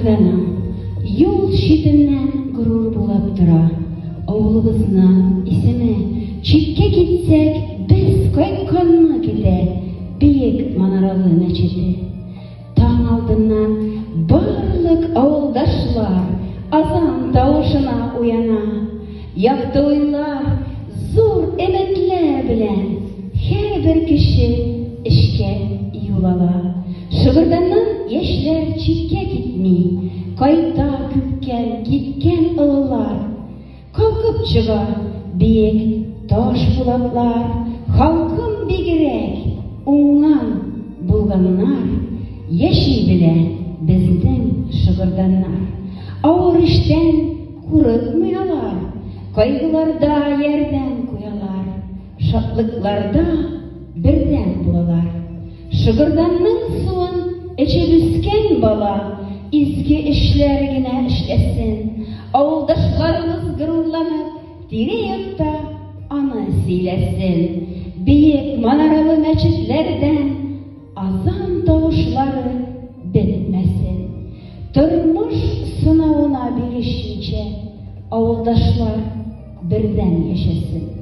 Шыгырданым, юл читеннән горур булып тора. Авылыбызның исеме, читкә китсәк, без кайтканны көтә биек манаралы мәчете. Таң алдыннан барлык авылдашлар азан тавышына уяна. Якты уйлар, зур өметләр белән һәрбер кеше эшкә юл ала. Шыгырданнан яшьләр читкә китми, кайта күпкән киткән олылар. Калкып чыга биек таш пулатлар, Халкым бигрәк уңган, булганнар, Яши белә безнең Шыгырданнар. Авыр эштән курыкмый алар, Кайгыларда ярдәм куялар, Шатлыкларда бердәм булалар. Шыгырданның суын эчеп үскән бала изге эшләр генә эшләсен, авылдашларыбыз горурланып тирә-якта аны сөйләсен. Биек манаралы мәчетләрдән азан тавышлары бетмәсен. Тормыш сынавына бирешмичә, авылдашлар бердәм яшәсен.